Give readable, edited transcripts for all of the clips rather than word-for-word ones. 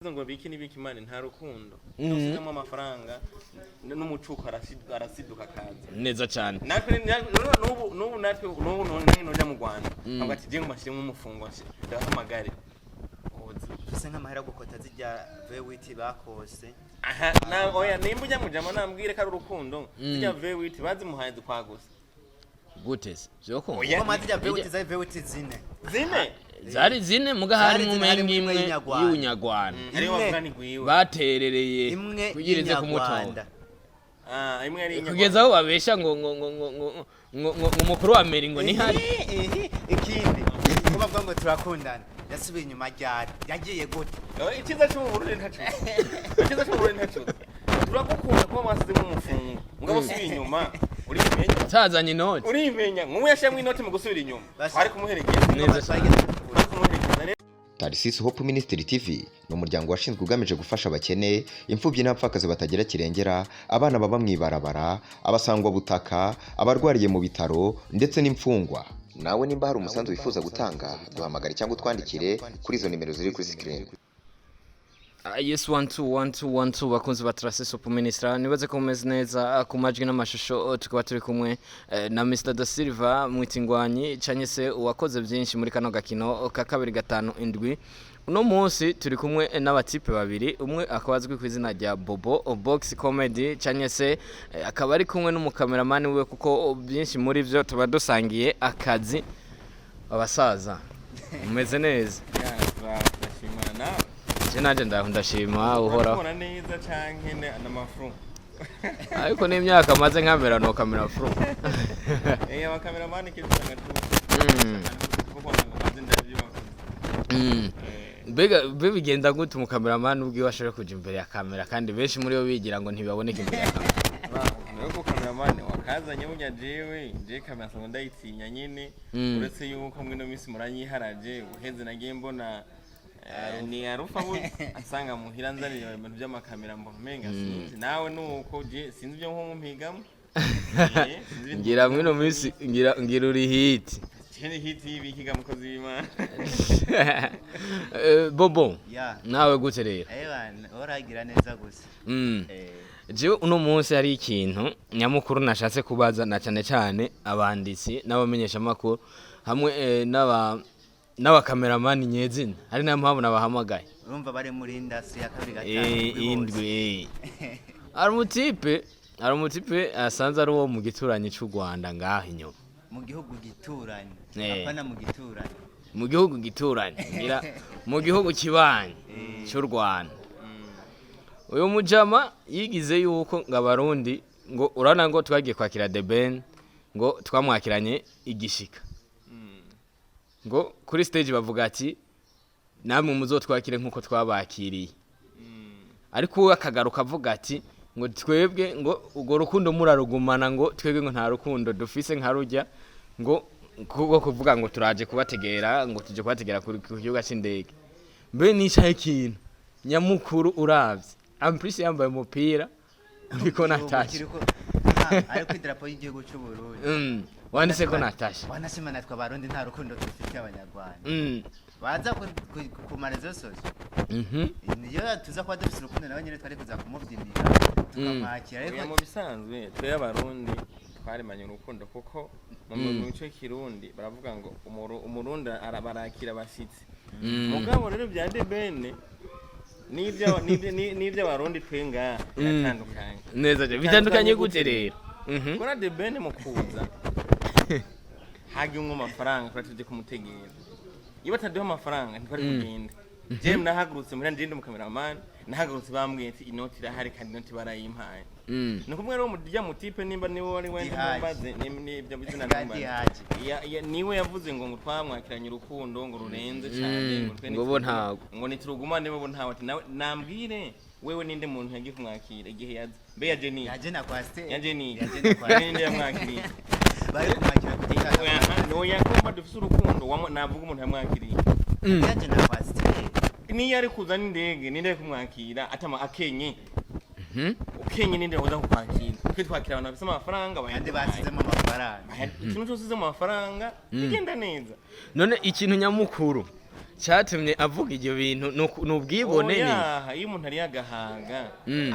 Ngo biki n'ibiki, mani, nta rukundo. Usizemo amafaranga n'umucuko, arasiduka akaza. Neza cyane. Natwe n'ubu natwe n'ubu none noja mu Rwanda, ntabwo ati je ngo mashyiremo umufungo, ndabahamagare. Oza. Ufise nk'amahera gukota zirya V8 bakose. Aha na oya, nimba ujya mujama nambwire ko ari urukundo, zijya V8 bazimuhaye zikwagusa. Gute se vyokunda? Oya. Kuko mazirya V8 zari V8 zine. Zine. Zari zine, muga Zari harimwo zine, umenga harimwo imwe imwe y'inyarwanda. y'unyarwanda. Ariyo Imwe. bavuga ni gwiwe. Baterereye Imwe kugira ize kumutora. y'inyarwanda. Ah, imwe yari inyarwanda. Kugeza aho babesha ngo umukuru wa meri ngo nihari. Ihi, ikindi ko bavuga ngo turakundana, yasubiye inyuma ryari? Yagiye gute? Oh, icyiza cyo mu Burundi ntaco, icyiza cyo mu Burundi ntaco. Turagukunda kuba mwasizemo umufungo, mugabo usubiye inyuma urimenya. Utazanye inoti. Urimenya nk'ubu yashyiramo inoti mu gusubira inyuma. Basi. Twari kumuherekeza. Neza. Twageze Twari kumuherekeza rero. Tarisisi Hope Ministry TV ni umuryango washinzwe ugamije gufasha abakene, imfubyi n'abapfakazi batagira kirengera, abana baba mu ibarabara, abasangwabutaka, abarwariye mu bitaro ndetse n'imfungwa. Nawe nimba hari umusanzu wifuza gutanga, duhamagare cyangwa utwandikire kuri izo nimero ziri kuri screen. Ah, yes, one two one two one two. Bakunzi ba Trace Hope Ministry, nibaze ko mumeze neza. Ku majwi n'amashusho, tukaba turi kumwe na Mr Da Silva Mwitingwanyi, canke se uwakoze byinshi muri kano gakino ka 257. Uno munsi turi kumwe n'abatipe babiri, umwe akaba azwi ku izina rya Bobo Box Comedy, canke se akaba ari kumwe n'umukameramani wiwe, kuko byinshi muri byo tuba dusangiye akazi. Abasaza, mumeze neza? Turashimana nawe. Je nanje ndaho, ndashima Uhoraho. Urabibona neza canke n'amafru? Ariko n'imyaka maze nkamera no kamera fru. Eh, abakameramani kenshi usanga tu kuko ntabwo maze ndabyo bakoze. Mbega be bigenda gute umukameramani ubwiwe ashobora kuja imbere ya kamera, kandi benshi muri bo bigira ngo ntibaboneke imbere ya kamera? Rero ko kameramani wakazanye, burya jewe je kamera nsanzwe ndayitinya nyene. Uretse yuko mwino minsi muranyiharaje, uheze nagiye mbona ni arufa burya asanga muhira nzanira ibintu by'amakamera, mbona umenga sinzi nawe nuko je sinzi ibyo nko mumpigamo. Sinzi ibintu. Ngira mwino minsi ngira uri hit. Je ni hit y'ibikiga, mukozi w'Imana. Bobo, Ya. nawe gute rero? Ewa, oragira neza gusa. Jewe uno munsi hari ikintu nyamukuru nashatse kubaza, na cyane cyane abanditsi n'abamenyeshamakuru hamwe n'abakameramani nyezina, ari nayo mpamvu nabahamagaye. Urumva bari muri industry ya kabiri gatanu kuri bose. Indwi. Hari umutipe asanze ari uwo mu gituranyi cy'u Rwanda ngaho inyuma. Mu gihugu gituranye. Eh. Apana mu gituranye. Mu gihugu gituranye, ngira mu gihugu kibanyi cy'u Rwanda. Uyu mujama yigize yuko ngo Abarundi, ngo urabona ngo twagiye kwakira The Ben, ngo twamwakiranye igishika, ngo kuri stage bavuga ati: "Namwe muzotwakire nk'uko twabakiriye." Ariko we akagaruka avuga ati ngo twebwe ngo urwo rukundo murarugumana, ngo twebwe ngo nta rukundo dufise nka rujya, ngo kubwo kuvuga ngo turaje kubategera, ngo tuje kubategera ku kibuga c'indege. Mbe nicaye ikintu nyamukuru uravye amprise yambaye umupira uriko Natasha. Ariko idarapo y'igihugu cy'u Burundi. Wanditse ko Natasha. Wanashima natwe Abarundi nta rukundo dufitiye Abanyarwanda. Baza kumara izo sozo. Niyo tuza kuba dufite urukundo, nawe nyine twari kuza kumubyinira, tukamwakira, Oya, ariko mu bisanzwe twe Abarundi twaremanye urukundo, kuko mu mico y'ikirundi baravuga ngo Umurundi arabarakira abashyitsi. Mugabo rero bya The Ben n'iby'Abarundi twe ngaha biratandukanye. Neza cyane. Bitandukanye gute rero? Kora The Ben mu kuza hagiye amafaranga, twari tuje kumutegera. Iyo bataduha amafaranga ntitwari kugenda. Jewe nahagurutse muhira, ndi umukameramani, nahagurutse bambwiye ati inoti irahari, kandi inoti barayimpaye. Ni ukuvuga rero murya mutipe, nimba niwe wari wenda Dihaji. ntumbaze n'ibyo bizina Bwa ntumbaze. Dihaji. Niwe yavuze ngo twamwakiranye urukundo ngo rurenze cyane, ngo twe Ngo bo ntago. ngo niturugumane, bo ntawe. Ati nawe nambwire, wewe ninde muntu yagiye kumwakira igihe yaza? Mbe yaje ni Yaje na kwasiteri. Yaje ni Yaje na kwasiteri. ninde yamwakiriye? Bari kumwakira ku gitanda. Oya, kumva dufise urukundo, navuga umuntu yamwakiriye. Yaje na kwasiteri. Niyo ari kuza n'indege, ninde ari kumwakira atama akenye? Ukenye, ninde uza kukwakira? Twe twakira abantu bafise amafaranga Kandi bayaduhaye. basizemo amafaranga. Ikintu cyose usize mu mafaranga bigenda neza. None ikintu nyamukuru Cyatumye avuga ibyo bintu ni ubwibone ni Oya, iyo umuntu ari yagahaga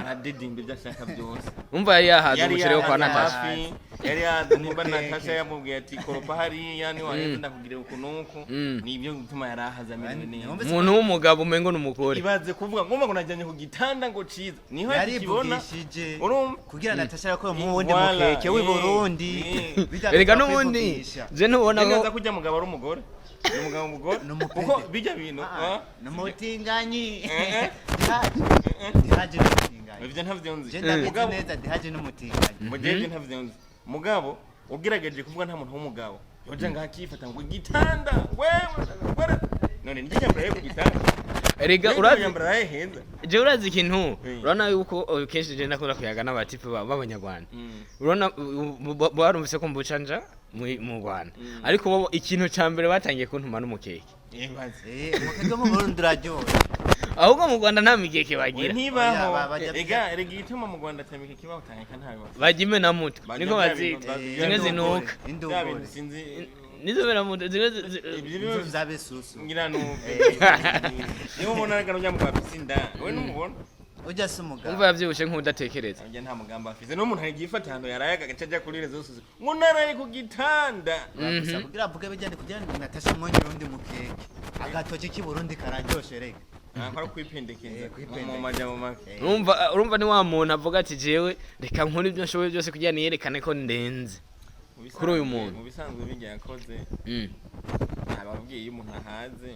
aradedimba ibyo ashaka byose. Umva, yari yahaze Yari umuceri wo kwa yahaze Natasha. amafi, yari yahaze nimba Natasha yamubwiye ati: "Koropa hariya, niwaheze ndakugira uku n'uku." Nibyo gutuma yari ahaze amerewe neza. Umuntu w'umugabo umengo ni umugore. Ibaze kuvuga ngo ngo najyanye ku gitanda ngo ciza, niho yakibona. Yarivugishije Urumva? kugira Natasha yakoye mu wundi Voilà, mukeke w'i Burundi. Erega n'ubundi je ntubona Neza ko kujya mugabo ari umugore, ni umugabo umugore. Ni umupede. Kuko bijya bintu Ni umutinganyi. Eh, eh. Dihaji, Dihaji ni umutinganyi. Ibyo ntavyo nzi. Je ndabizi Mugabo neza, Dihaji ni umutinganyi. Mugihe ntavyo nzi, mugabo ugerageje kuvuga, nta muntu w'umugabo yoja ngaho akifata ngo igitanda wewe wewe, none njye nyambara ku gitanda? Erega Njye urazi nyambara heza. Je urazi ikintu, urabona yuko kenshi je ndakunda kuyaga n'abatipe b'abanyarwanda. Urabona barumvise ko mbuca nja mu Rwanda, ariko bo ikintu ca mbere batangiye kuntuma n'umukeke. Ibaze. Umukeke wo mu Burundi uraryoshye. Ahubwo mu Rwanda nta mikeke We bagira. ntibaho. Oya, bajya- Ega erega igituma mu Rwanda atamike kibaho tangika ntayo Bajya imenamutwe. Bajya Niko bya bazita bintu zimwe zinuka. Bya bintu Indugore. sinzi. Nizo menamutwe zimwe Ibyo Inzu z'abesusu. Ngira numve niba ubona reka nujya mugabo afise inda, we numubona. Ujya si umugabo. Umva, yavyibushe nk'udatekereza. Njye nta mugambi afise, n'umuntu agifata ahantu yaraye agaca ajya kuri réseaux sociaux ngo naraye ku gitanda. Gusa kugira avuge bijyane kugira ngo Natasha mwongere undi mukeke, agatoki k'i Burundi kararyoshe rega. Ntakora kwipendekeza. Eh, kwipendekeza. Mu majambo make. Urumva ni wa muntu avuga ati: "Jewe reka nkore ibyo nshoboye byose kugira niyerekane ko ndenze Mu kuri uyu muntu." Mu bisanzwe bijya yakoze, ababwiye iyo umuntu ahaze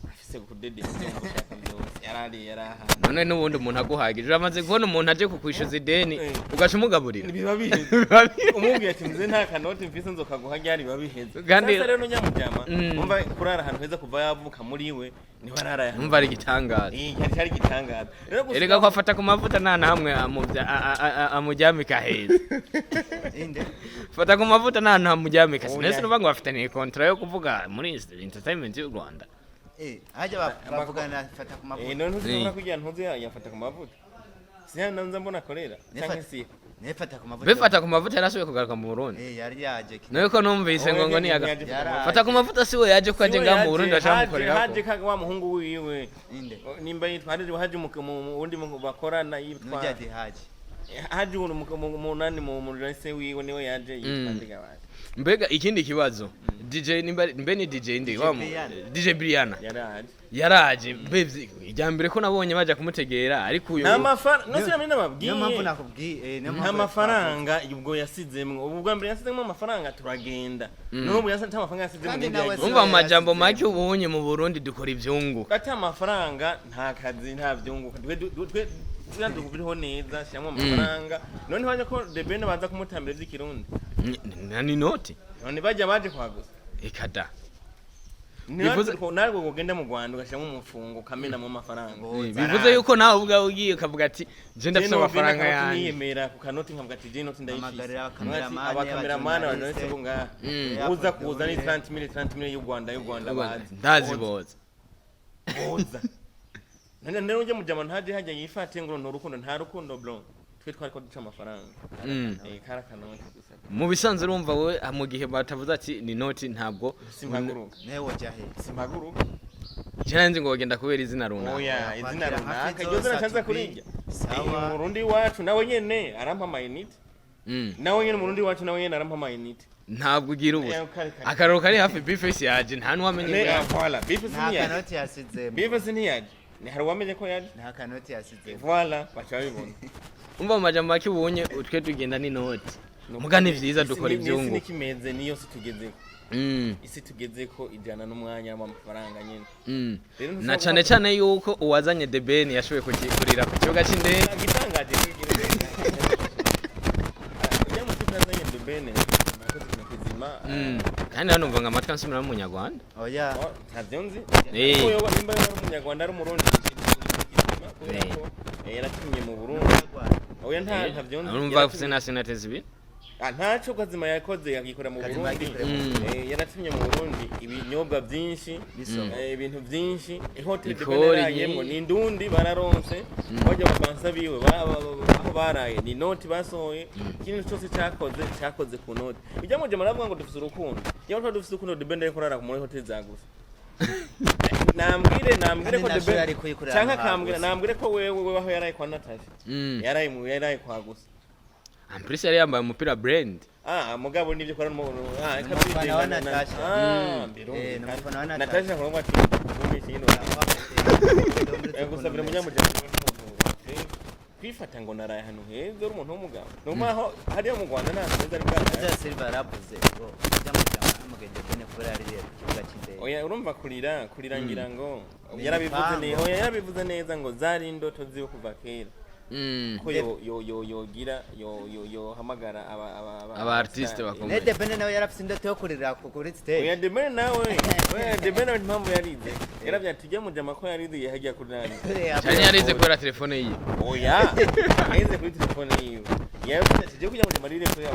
afise kudedesa ibyo gushaka byose, yarariye, yarahaze. None n'ubundi umuntu aguhagije, uramaze kubona umuntu aje kukwishyuza ideni ugaca umugaburira? Biba biheze. Biba biheze. Umubwiye ati: "Mze nta kanoti mfise, nzokaguha ryari?" Biba biheze. Kandi- Sasa rero nyamujyama, umva, kurara ahantu heza kuva yavuka muri we niho arara. Umva, ari igitangaza. Eh, cyari cyari igitangaza rero gusa. Erega ko afata ku mavuta nta na hamwe amuryamika heza. Inde? Fata ku mavuta nta hantu hamuryamika. Oya. Sinese nuvuga ngo bafitaniye contrat yo kuvuga muri entertainment y'u Rwanda. Hajya bavugana fata ku mavuta. None ntuzibona kugira ntuzi yafata ku mavuta, siya nza mbona akorera canke si? Nefata ku mavuta. Bifata ku mavuta yarasubiye kugaruka mu Burundi. Yari yaje. Nuko numvise ngo ngo niyaga fata ku mavuta siwe yaje, ko aje ngaha mu Burundi Haje bacamukorerako. Kaga wa muhungu wiwe. Inde? Nimba yitwa haje haje wundi bakorana yitwa Nujya Dihaji. Haje umuntu munani mu se wiwe niwe yaje yitwa Ndigabanje. Mbega ikindi kibazo, DJ nimba mbe ni DJ ndi wa Brian. DJ Briana. Yaraje. Yaraje mbe ijya mbere ko nabonye baja kumutegera, ariko uyu Nta mafaranga, no sinamenye nababwiye. Niyo mpamvu nakubwiye, niyo Nta mpamvu. mafaranga ubwo yasizemwo, ubu bwa mbere yasizemwo amafaranga turagenda, n'ubu yasize nta mafaranga yasizemwo. Kandi Nibyo nawe yagiye. Umva, mu majambo make, ubunye mu Burundi dukora ivyunguka. Ati amafaranga nta kazi, nta vyunguka, twe twe dukubiriho neza, shyiramo amafaranga. None bajya ko The Ben baza kumutambira ivy'ikirundi. Ni noti. None bajya baje kwagusa. Ekada. Bivuze- Natwe ugenda mu Rwanda ugashyiramo umufungo ukamenamo amafaranga. Bivuze yuko nawe ubwawe ugiye ukavuga ati: "Je ndafise amafaranga yanjye." Niyemera ku kanoti nkavuga ati: "Je inoti ndayifise." Hamagarira abakameramani, Abakameramani, abajournaliste. abajournaliste bo ngaha, uza kuza ni 30 mille, 30 mille y'u Rwanda, y'u Rwanda bazi. Ndazi boza. Boza. None rero ujya mujama ntaje hajya yifate ngo nta rukundo, nta rukundo bro, twe twari ko duca amafaranga. Kari akanoti gusa. Mu bisanzwe urumva wowe, mu gihe batavuze ati ni noti, ntabwo Simpaguruka. Nawe wojya he? Simpaguruka. Je nzi ngo bagenda kubera izina runaka. Oya, izina Kwakira nka runaka Fizo, iryo zina ncaza Sat-B, kurirya. Sawa. Umurundi wacu nawe nyene arampa amayinite. Nawe nyene umurundi wacu nawe nyene arampa amayinite. Ntabwo ugira ubusa. Kare, kare. Akararo kari hafi, B-Face yaje nta n'uwamenye ngo Ne, yaje. voilà, B-Face Nta ntiyaje. kanoti yasizemo. B-Face ntiyaje, ni hari uwamenye ko yaje? Nta kanoti yasizemo. Voilà, baca babibona. Umva, mu majambo make, ubunye utwe tugenda n'inoti, muga ni vyiza dukora Isi ivyunguka. nikimeze niyo si tugezeko. Isi tugezeko ijana n'umwanya w'amafaranga nyene. Rero Na ntushobora cane cane yuko uwazanye The Ben yashoboye kurira ku kibuga c'indege. Igitangaje ujya mu kipe yazanye The Ben yakoze ikintu kizima. Kandi hano numva ngo amatwi ansumira n'umunyarwanda. Oya. Oh, ntavyo nzi. Eh. Kuko yoba nimba yari umunyarwanda ari umurundi, ni ikintu kizima kubera Eh. ko yaratumye mu Burundi. Oya, nta ntavyo nzi. Urumva afise nationalité zibiri. Ah, ntaco Kazima yakoze yagikora mu Kazima Burundi. yagikorera mu Yaratumye mu Burundi ibinyobwa byinshi, Bisohoka. Ibintu byinshi, ihoteli Ikori benarayemwo ni ndundi bararonse, bajya babanza biwe aho baraye ni noti basohoye. Ikintu cyose cyakoze cyakoze ku noti. Ijya muje muravuga ngo dufise urukundo, ijya twari dufise urukundo, The Ben ariko arara muri hoteli za gusa. Nambwire Kandi ko na The show Ben yari kuyikorera canke ahantu akambwira hagutse. Nambwire ko wewe aho yaraye kwa Natasha, yaraye kwa gusa. En plus yari yambaye umupira brand. Ah, mugabo nivyo kora n'umuntu, ah. Ni umufana wa Natasha. Ah, Eh, ni umufana wa Natasha. Natasha nkuba ati kumbe kino gusabira umunyamuryango n'umuntu kwifata ngo naraye ahantu heza, uri umuntu w'umugabo numaho hariya mu Rwanda nta hantu heza ari bwaraye. Aza Silva yaravuze ngo ujya mu cyama n'umugende Bene kubera yaririye ku kibuga cy'indege. Oya, urumva kurira ngira ngo Ni yarabivuze imipango. neza. Oya, yarabivuze neza ngo zari indoto ziwe kuva kera ko yo yogira yo yohamagara aba Aba artiste bakomeye. Ne The Ben nawe yarafise indoto yo kurira kuri Oya, stage. The Ben nawe, oya, The Ben nawe impamvu yarize yaravye ati tujye mu jama ko yarize yahagiye kuri nani. Cyane yarize kubera telefone yiwe. Oya, yarize kuri telefone yiwe, yavuze ati tujye kujya mu jama rire kuri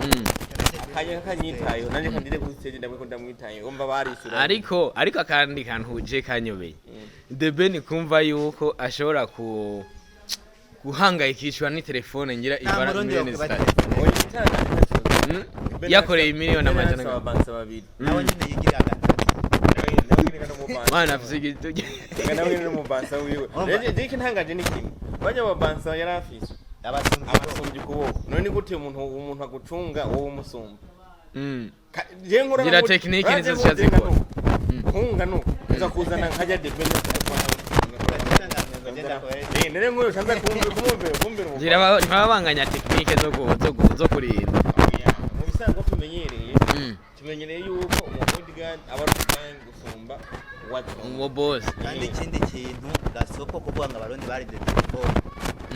akanya kanyitayeho nanjye kandire kuri stage ndabwo ko ndamwitayeho, umva barishura. Ariko akandi kantu je kanyobeye, The Ben kumva yuko ashobora ku guhangayikishwa n'itelefone ngira Nta ibara Murundi miliyoni yokwiba 3. telefone. Oya, itanga Yakoreye miliyoni amajana. Ababansa babiri. Nawe nyine yigira gatatu. Mwana afise igitugu. Nawe nyine n'umubansa wiwe. Urumva? Rero je ntangaje ni kimwe bajya ababansa yari afise Abasumbye. Abasumbye ukuboko. None ni gute umuntu agucunga wowe umusumba? Je nkora Ngira technique nizo zica zikora. Hunga nuko uza kuzana nkajya defend eh nere nkuru shanza kumve Ngira ntibabanganya technique zo kurinda. Mu bisanzwe tumenyereye tumenyereye yuko umu bodyguard aba ari umugang gusumba uwacunga. Uwo boss. Kandi ikindi kintu gasoko kuvuga ngo Abarundi baribye telefone,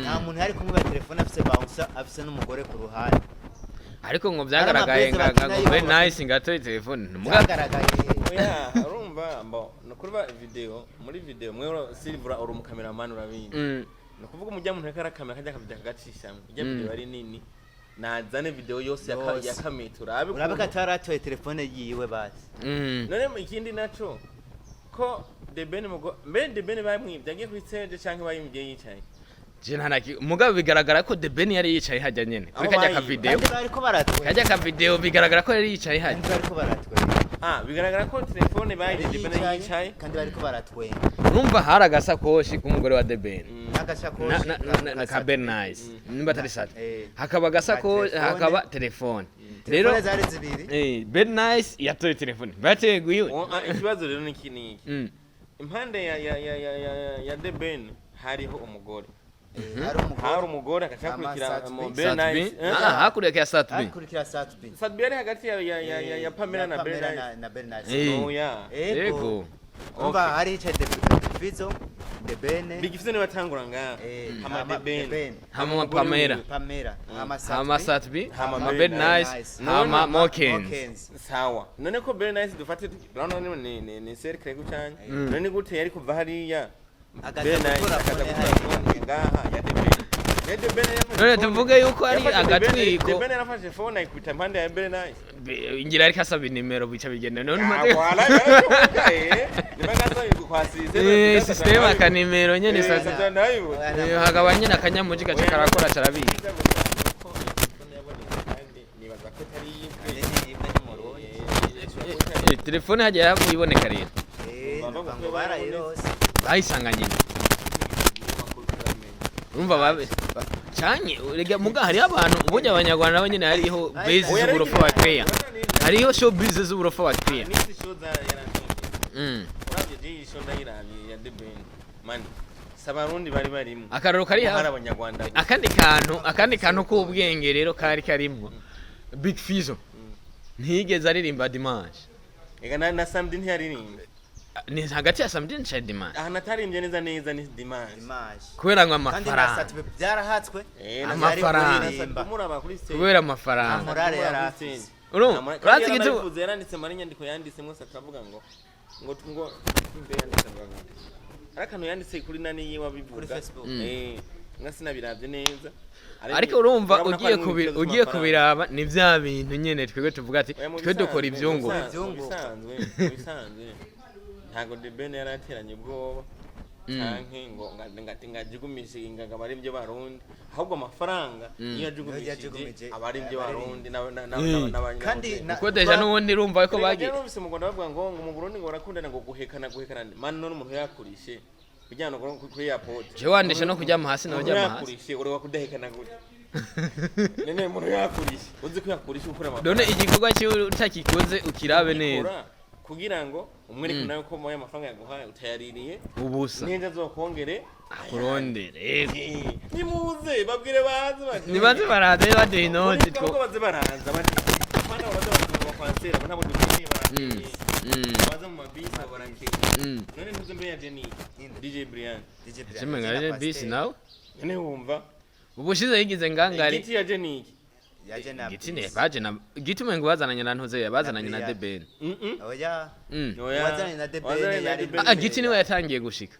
nta muntu yari kumwiba telefone afise bouncer, afise n'umugore ku ruhande. Ariko ngo byagaragaye Ari nga amabeze ngo very bakina. nice ngatoye telefone muga. Byagaragaye. Oya, urumva mbo ni ukuvuga video muri video mwe Silver uri umukameramani urabizi. Ni ukuvuga umujya muntu ariko arakamera kajya akavideo akagacishamo ijya video ari nini, nazane video yose Yose. ya kamera urabe Urabe ko ataratoye telefone yiwe basi. None ikindi naco ko The Ben mugo mbe The Ben bamwibye agiye kuri stage canke bayimwibye yicaye? Je nta mugabo bigaragara ko The Ben yari yicaye hajya nyene kuri Aho kajya bayiba. ka video. Kandi bariko baratwenga. Kajya ka video bigaragara ko yari yicaye hajya. Kandi bariko baratwenga. Ah, bigaragara ko telefone bayibye The Ben yicaye. Kandi bariko baratwenga. Urumva hari agasakoshi k'umugore wa The Ben N'agasakoshi na ka Ben Nice nimba atari sat Eh. hakaba agasakoshi, Na telefone. hakaba telefone rero. Telefone zari zibiri. Ben Nice yatoye telefone bateguye iwe. Oh, ah, ikibazo rero ni iki niki impande ya The Ben hariho umugore. Hari umugore. Hari umugore akacakurikira Ama mu Sat B. Ben Sat B? Nice. Eh? Ah, hakurya ya Sat B. Hakurikira Sat B. Sat B yari hagati ya Pamela na Ben Pamela Nice. na Ben Nice. Oya. Yego. Umva, Okay. hari hicaye The Fizo, The Ben. Big Fizzo niwe watangura ngaha. Hama hama The Ben. The Ben. Hama Pamela. Pamela. Hama Sat B. Hama Sat B. Hama Hama Ben Ben Nice. Nice. Hama Mokins. Mokins. Sawa, none ko Ben Nice dufate urabona ni cercle gucanye, none gute yari kuva hariya Akaza Ben Nice gukora akaza phone gukora hariya. phone ngaha ya The Ben? Ya The Ben yafashe None phone. tuvuge yuko ari Yafashe The Ben- agatwiko. The Ben yarafashe phone ayikubita impande ya Ben Nice. Ngira ariko asaba inimero bica bigenda none. Ah, voilà, yarashoboka, eh. Niba ngaza kwa system. System akanimero nyene sasa. Sasa. Hakaba nyene akanyamuji gaca karakora carabizi. Nibaza ko atari Kandi yibwe. ni yibwe n'Umurundi. Telefone hajya yavuye iboneka rero. Numva ngo barayirose. Bayisanga nyine urumva babe canye rega muga hariho abantu uburyo Abanyarwanda nabo nyene hariho base z'uburofa bakreya, hariho showbiz z'uburofa bakreya. N'izi show za yarantunze. Uravye je iyi show ndayiravye ya The Ben. Man, si Abarundi bari barimo. Akararo kari Hari hafi. Abanyarwanda gusa. Akandi kantu k'ubwenge rero kari karimwo, Big Fizzo ntiyigeze aririmba dimanche. Ega na Samedi ntiyaririmba. Ni hagati ya samedi na dimanche. Ahantu atarimbye neza neza ni dimanche. Dimanche. Kubera ngo Kandi na amafaranga. Sat B byarahatswe. Eh, na Amafaranga. Kuririmba. Muraba kuri stage. Kubera amafaranga. Morale Muraba yari kuri stage. afise. Urumva? Kandi Urazi igituma- yaranabivuze, yaranditse muri inyandiko yanditse mwese akavuga ngo mbe yanditse avuga ngo ari akantu yanditse kuri nani yiwe abivuga. Kuri Facebook. Eh, nga sinabiravye neza. Ariko urumva urabona ko ugiye harimo ibibazo ugiye by'amafaranga. kubiraba ni bya bintu nyene twebwe tuvuga ati Oya, mu twe dukora bisanzwe- ivyunguka. mu bisanzwe ntago The Ben yari ateranye ubwoba. Canke ngo ngajugumishe ngo abaririmbyi b'Abarundi, ahubwo amafaranga niyo yajugumishije yajugumije abaririmbyi b'Abarundi Kandi Kuko déjà n'ubundi urumva ko bagiye. Numvise mu Rwanda bavuga ngo mu Burundi ngo barakundana, ngo guhekana guhekana. Mani, none umuntu yakurishe kujyana kuri airport. Je wandesha no kuryama hasi, Umuntu naryama hasi. yakurishe, ureba kudahekana gute? None umuntu yakurishe, uzi ko yakurishe ukora amafaranga. None igikorwa cyiwe utakikoze ukirabe neza. Ukora kugira ngo umwereke nawe ko moya amafaranga yaguhaye utayaririye Ubusa. Ninja azokongere Akurondere. Yego. Nimuze babwire baze bati Nibaze baraze baduha inoti two two. Baze baraza bati bana baze baza kwansera, ntabwo dukeneye, barakeneye. Baza mu mabisi barakeneye. None ntuze mbere ya Jenny Ninde? DJ Brian. DJ Brian. Jewe ngaje bisi nawe. None wumva Ubushize yigize ngangari. Igiti ya Jenny. Yaje na Giti ne bisi. baje na giti mwengo bazananye na ntuze, bazananye na Na The Ben. Oya. Oya. Wazananye na The Ben Wazananye na yari The Ben. Ah, giti niwe yatangiye gushika.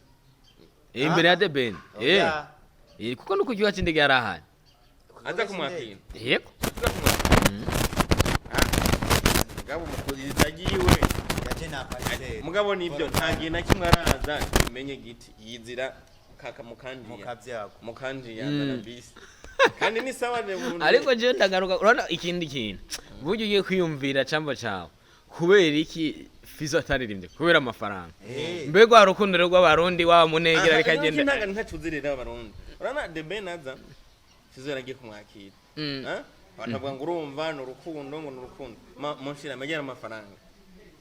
Imbere ya The Ben. Oya. Kuko nuko ikibuga c'indege yari ahari. Aza kumwakira. Yego. Aza kumwakira. Mugabo umukozi yagiwe. Yaje na pasiteri. Mugabo nibyo, nta gihe na kimwe araza tumenye giti yizira kaka mukanjiya. Mukavyago. Mukanjiya azana bisi kandi ni sawa ne umuntu. Ariko jewe ndagaruka, urabona ikindi kintu burya ugiye kwiyumvira camba cawe, kubera iki Fizo ataririmbye? Kubera amafaranga. Mbega wa rukundo rero rw'Abarundi wa munegera rikagenda. Ntaga ntacuzirira Abarundi. Urabona The Ben aza, Fizo yaragiye kumwakira. Ha? Abantu bavuga ngo urumva ni urukundo, ngo ni urukundo. Munshira amagera amafaranga,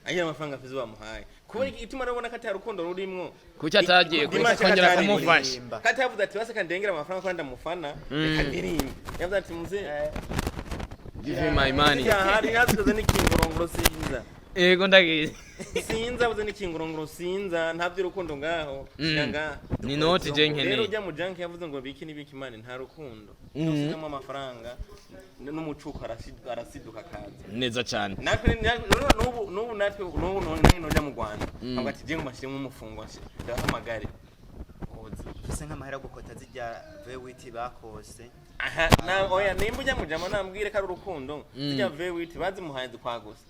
agira amafaranga Fizo bamuhaye, kubera iki ituma arabona ko atari urukundo rurimwo? Kuki atagiye Dimanche kongera ataririmba. kumufasha? Kati yavuze ati base kandengera amafaranga ko ndamufana, reka ndirimbe. Yavuze ati muze Give him my money. Hari yavuze n'ikingorongoro sinza. Yego, ndagiye. Sinza, avuze n'ikingorongoro sinza, nta by'urukundo ngaho. Shira ngaho. Ni noti je Rero nkeneye. ujya mu janki yavuze ngo biki n'ibiki, mani, nta rukundo. Usigamo amafaranga n'umucuko arasiduka akaza. Neza cyane. Natwe n'ubu natwe n'ubu none nojya mu Rwanda ntabwo ati je ngo mashyiremo umufungo ndahamagare. Oza. Ufise nk'amahera gukota zijya V8 bakose. Aha na oya, nimba ujya mu jama nambwire ko ari urukundo, zijya V8 bazimuhaye zikwagusa.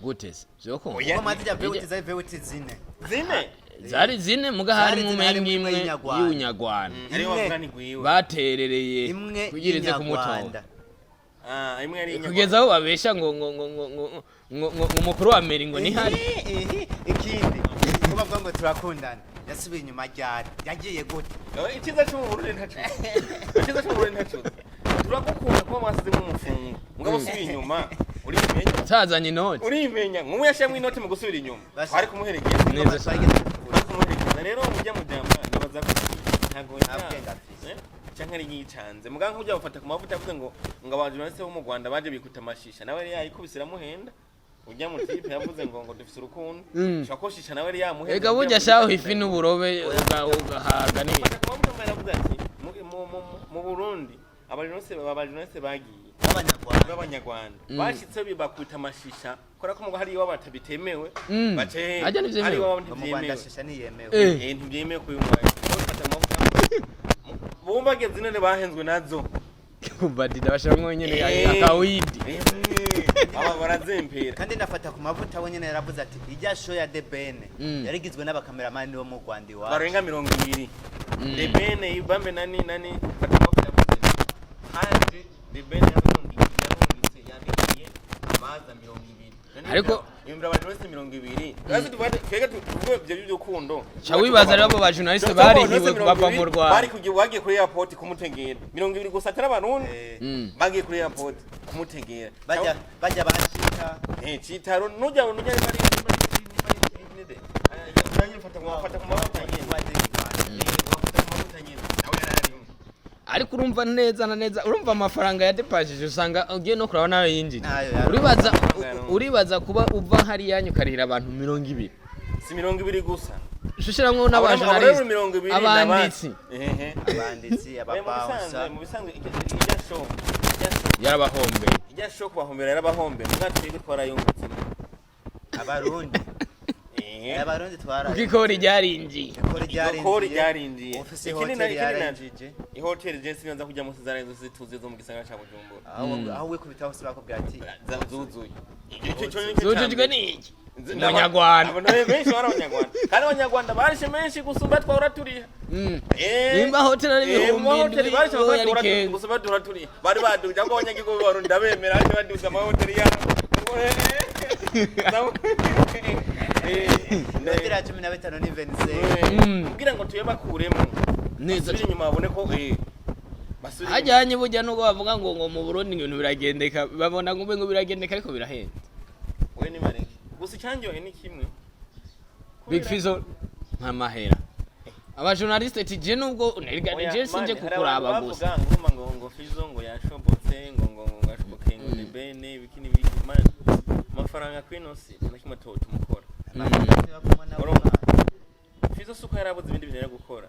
Gute se vyokunda? Oya. Kuko mazijya V8 zari V8 zine. Zine. Zari zine muga Zari harimwo zine, umenga harimwo imwe imwe y'inyarwanda. y'unyarwanda. Ariyo Imwe. bavuga ni gwiwe. Baterereye Imwe kugira ize kumutora. y'inyarwanda. Ah, imwe yari inyarwanda. Kugeza aho babesha ngo umukuru wa meri ngo nihari. Ihi, ikindi ko bavuga ngo turakundana, yasubiye inyuma ryari? Yagiye gute? Icyiza cyo mu Burundi ntacuze, icyiza cyo mu Burundi ntacuze, turagukunda kuba mwasizemo umufungo, mugabo usubiye inyuma urimenya. Utazanye inoti. Urimenya nk'ubu yashyiramo inoti mu gusubira inyuma. Twari kumuherekeza. Neza. Twageze Twari kumuherekeza. Rero mujya mujyamba nibaza ko ntabwo Nta bwenge afise. Canke ari yicanze muganga nk'ujya bafata ku mavuta, yavuze ngo abajournaliste bo mu Rwanda baje bikuta amashisha, nawe yari yayikubise iramuhenda. Ujya mu tipe yavuze ngo dufise urukundo, ushobora ko shisha nawe yari yamuhenda. Ega burya shaho ifi n'uburobe ugahaga ni Fata ku mavuta mbere, yavuze ati mu Burundi abajournaliste bagiye b'Abanyarwanda. B'Abanyarwanda bashitse bibakwita amashisha kubera ko ngo hari iwabo batabitemewe. Bace Harya ntivyemewe? hari iwabo Ngo mu Rwanda ntivyemewe. shisha ntiyemewe. Ntibyemewe kuyinywa. Bafata amavuta bumva none bahenzwe nazo. Kubadida bashiramwo nyene akawidi. Aba barazempera. Kandi nafata ku mavuta we nyene yaravuze ati ijya show ya The Ben yarigizwe n'abakameramani bo mu Rwanda iwacu. Barenga 20. The Ben ibambe nani nani fata amavuta yavuze haje The Ben yarungitse yandikiye abaza 20. Yumvira abantu bose 20 bazi tubate twege tuvuge ibyo by'urukundo. Ca wibaza rero abo ba journaliste barihiwe bava mu Rwanda. Bari kugiye bagiye kuri airport kumutegera 20 gusa atari Abarundi. Bagiye kuri airport kumutegera. Bajya bashika. Chitaro nujya bari bari nde fata ku mavuta nyene. Fata ku mavuta nyene nawe yararimo. Ariko urumva neza na neza, urumva amafaranga yadepashije, usanga ugiye no kuraba nayo yinjije. Nayo yari- Uribaza kuba uva hariya ukarihira abantu 20. Si 20 gusa. Ushiramwo Abo rero n'abajournaliste, 20 abanditsi. Ehe. Abanditsi, Oya, mu bisanzwe ababawusa. Mu bisanzwe ijya show ijya show Yarabahombeye. Ijya show kubahombera, yarabahombeye, muga twebwe twarayungutse. Abarundi. Abarundi twara. Kuko ikori ryarinjiye. Ikori ryarinjiye. Ikori ryarinjiye. Ofisi Ikindi hoteli ikindi yarinjije. Ihoteli je sinanza kujya munsi zarazo zituzuye zo mu gisagara ca Bujumbura. Aho wikubita hose bakubwira ati Zuzuye. Icyo cyo nicyo Zujujwe ca mbere. n'iki? Umunyarwanda. Abantu benshi bari abanyarwanda, kandi abanyarwanda barishe menshi gusumba twahora turiha. Nimba hoteli ari mu mahoteli 7000, barishe wowe yari amafaranga kenshi. gusumba duhora turiha. Bari baduje ngo abanyagihugu b'Abarundi ndabemera, ariko baduze amahoteli yabo. Inoti ya 15 ni 25. Kugira ngo tuyabakuremo, Neza. basubire inyuma babone ko basubire inyuma. Hajyanye burya nubwo bavuga ngo mu Burundi ibintu biragendeka, babona ngo ube ngo biragendeka, ariko birahenda. We ni bareke gusa, icyanjyohe ni kimwe. Big Fizzo nta mahera, abajournaliste ati je nubwo nerega Oya, je sinje man, hari kukuraba abantu gusa. bavuga ngo ngo Fizzo ngo yashobotse, ngo yashoboke, ngo The Ben ibiki n'ibiki. Man, amafaranga kwino si nta kimwe tumukora. Urumva? Fizzo si uko yarabuze ibindi bintu yari gukora,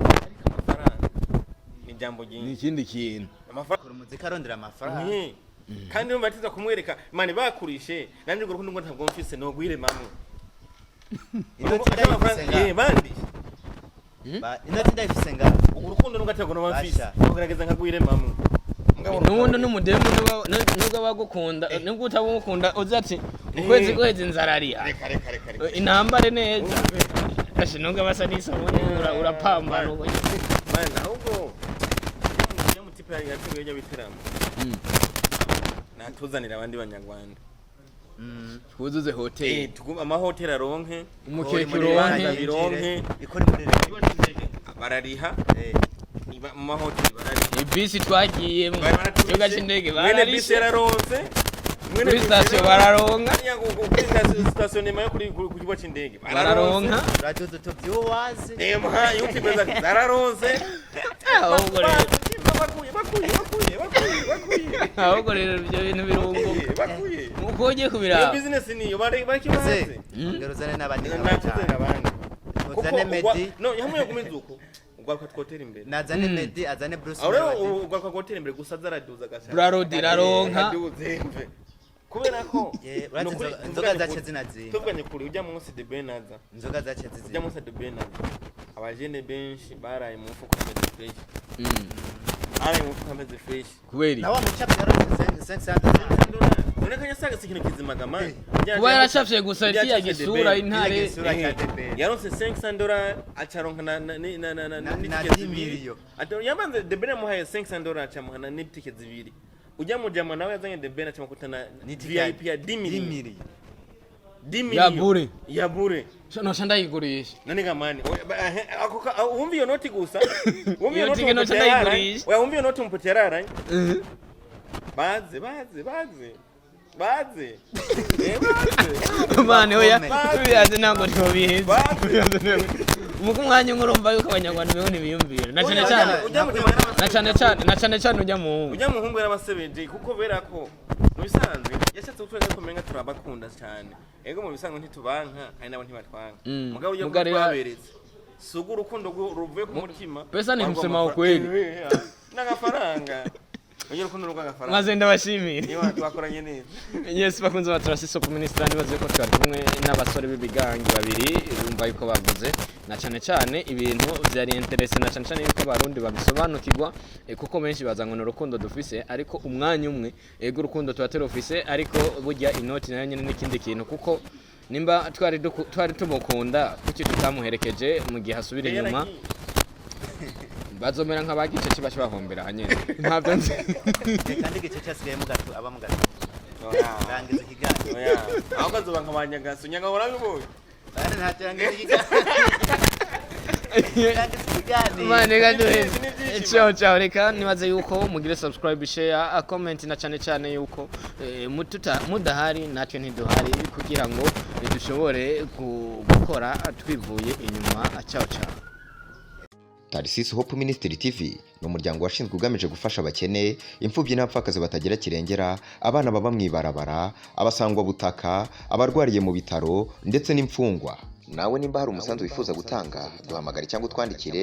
ariko amafaranga ni ijambo Ni ryinshi. ikindi kintu. Amafaranga. Kora umuziki arondera amafaranga. Kandi urumva atiza kumwereka mani bakurishe nanjye urwo rukundo ngo ntabwo mfise nogwiremamwe. Inoti ndayifise Eh nga. bandi. Inoti ndayifise nga. Urwo rukundo nubwo atabwo noba mfise, Basha. nkugerageza nkagwiremamwe. N'ubundi n'umudemu nubwo abagukunda, nubwo utabumukunda, uzi ati ukwezi kwezi nzarariha. Reka, reka, reka, reka. Intambare neza ashe, nubwo basa n'isabune, urapambana ubu. Man, ahubwo iyo mutipe yateguye ibyo biteramo, natuzanira abandi banyarwanda. Twuzuze hoteli. Amahoteli aronke. Umukeke Ikori muri uronke. leta Bironke. Ikori muri leta. Barariha. Mu mahoteli barariha. Ibisi twagiyemo, Bari baraturishe. ikibuga cy'indege Mwene bisi bararishe. yararonse. Mwene Kuri bisi sitasiyo yararonse. bararonka. Hariya kuri sitasiyo nyuma yo ku kibuga c'indege. Bararonka. Uraduza tubyuwazi. Emha, YouTube zararonse. Ahubwo rero Bakuye, bakuye, bakuye, bakuye, bakuye. Ahubwo rero ibyo bintu birunguka. Bakuye. Uko ugiye Iyo kubiraba. business niyo bari bari Ze, kibaze. ongera uzane n'abandi nka Natuzanira batanu. abandi. Kuko Uzane Meddy. No, hamwe yo gumiza uko. Ugwaruka twotera imbere. Nazane Meddy, azane Bruce Aho rero Melody. ugwaruka twotera imbere gusa zaraduza gasa. Brarodi iraronka. Aduze mve. Kubera ko Yeah, urazi nukuri, inzoga tuvuganye zace kuri- zinazimba. Tuvuganye kure ujya munsi The Ben aza. Inzoga zace Ujya zizimba. munsi The Ben aza. Abajene benshi baraye mu mufuko ameze fresh. Baraye mu mufuko ameze fresh. Kubera iki? Nawe mucapye yaronse 500. None kanya saga si ikintu kizimaga man. Kuba yaracafye gusa kiriya gisura intare. Kiriya gisura cya The Ben. Yaronse 500 dollars, acaronka na na na na na Na n'itike 10 zibiri. miliyo. Ati yabanze The Ben yamuhaye 500 dollars, acamuha na n'itike zibiri. Ujya mu jama nawe yazanye The Ben acamukuta na N'itike ya VIP ya 10 million. 10 miliyo. 10 million. Ya bure. Ya bure. Noca ndayigurisha. None ga mani, oya, wumva iyo noti gusa. Wumva Iyo tike umupote noca yararanye. ndayigurisha. Oya, wumva iyo noti umupote yararanye. Baze, baze, baze. Baze. Baze. Mane oya. Bakomeye. Tubiyaze ntabwo ntibiheze. Baze. Muko umwanya umwe urumva yuko abanyarwanda beho ntibiyumvira na cyane Ujya- cyane ujya mu jama na cyane cyane na cyane cyane ujya mu ujya muhungu yarabasebeje, kuko bera ko mu bisanzwe yashatse kutwereka ko umenga turabakunda cyane. Ego, mu bisanzwe ntitubanka kandi nabo ntibatwanka. Mugabo ujya Mugabo rero- twaberetse si ubwo urukundo ruvuye ku mutima. Pesa ni Warwo kusema ukweli. N'agafaranga, ujya urukundo rw'agafaranga. Maze ndabashimire. Niba twakoranye neza. Yes, bakunze ba Turasi Soap Minister, nibaze ko twari kumwe n'abasore b'ibigangi babiri. Bumva yuko bavuze na cyane cyane ibintu byari interesse, na cyane cyane yuko abarundi babisobanukirwa, kuko benshi baza ngo ni urukundo dufise, ariko umwanya umwe ego urukundo tuba turufise, ariko burya inoti nayo nyine n'ikindi kintu, kuko nimba twari tumukunda, kuki tutamuherekeje mu gihe asubira inyuma? Bazomera nk'abagice kiba kibahombera hanyine, ntabyo nzi. Kandi igice cyasigaye mu gato aba mu gato. Oya. Rangiza ikiganiro. Oya, ahubwo azoba nka ba Nyagaso. Nyagaso urabibonye. Bana, ntacyo, rangiza ikiganiro. Rangiza ikiganiro. Mane gaduhe. N'ibyishimo. Ciao ciao, reka nibaze yuko mugire subscribe, share, comment, na cyane cyane yuko mudahari natwe ntiduhari, kugira ngo dushobore gukora twivuye inyuma. Ciao ciao. Tarisisi Hope Ministry TV ni umuryango washinzwe ugamije gufasha abakene, imfubyi n'abapfakazi batagira kirengera, abana baba mu ibarabara, abasangwabutaka, abarwariye mu bitaro ndetse n'imfungwa. Nawe nimba hari umusanzu wifuza gutanga, duhamagare cyangwa utwandikire.